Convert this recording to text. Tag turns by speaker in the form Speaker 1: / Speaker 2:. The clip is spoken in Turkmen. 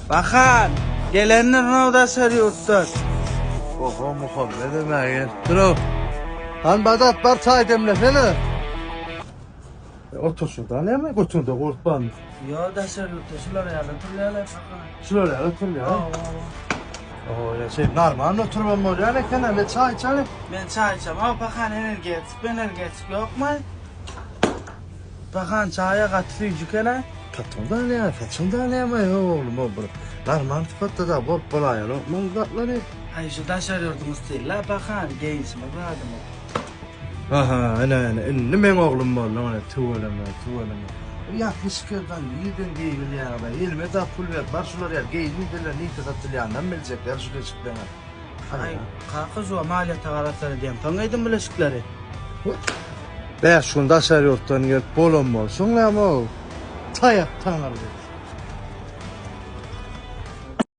Speaker 1: Bakan, gelendir now daşary ýurtdan.
Speaker 2: Oho Muhammedem-ä gelipdir-ow. Han Bazat bar çaý demlesene. Otur şurada näme götüňde gurt barmy?
Speaker 1: Ýo daşary ýurtda şular ýaly oturýarlar Bakan.
Speaker 2: Şular ýaly oturýar. Oho ýa şey normal oturban bolýan eken men çaý içeli.
Speaker 1: Men çaý içemok Bakan energetik energetik ýokmy? Bakan çaýa gaty süýji eken-ä.
Speaker 2: Saçyňda näme, saçyňda näme ýok oglum o bir normal sypatda da bolup bolaýanok muň zatlary.
Speaker 1: Aý şu daşary ýurduň stili-la Bakan geýinişimiz zadymyz.
Speaker 2: Aha ine ine indi meň oglum bolduň ine tüweleme tüweleme. Bu ýatly şikerdan nirden geýibilýäňiz-aý elime da pul berip bar şular ýaly geýim diýseler nirde satylýanynam biljekler şu eşikleňem.
Speaker 1: Aý kaka şu maliýete garasana diýemsoň geýdim bu eşikleri.
Speaker 2: Bäş gün daşary ýurtdan gelip bolan bolşuň näme-ow? Taýak taňyrdy.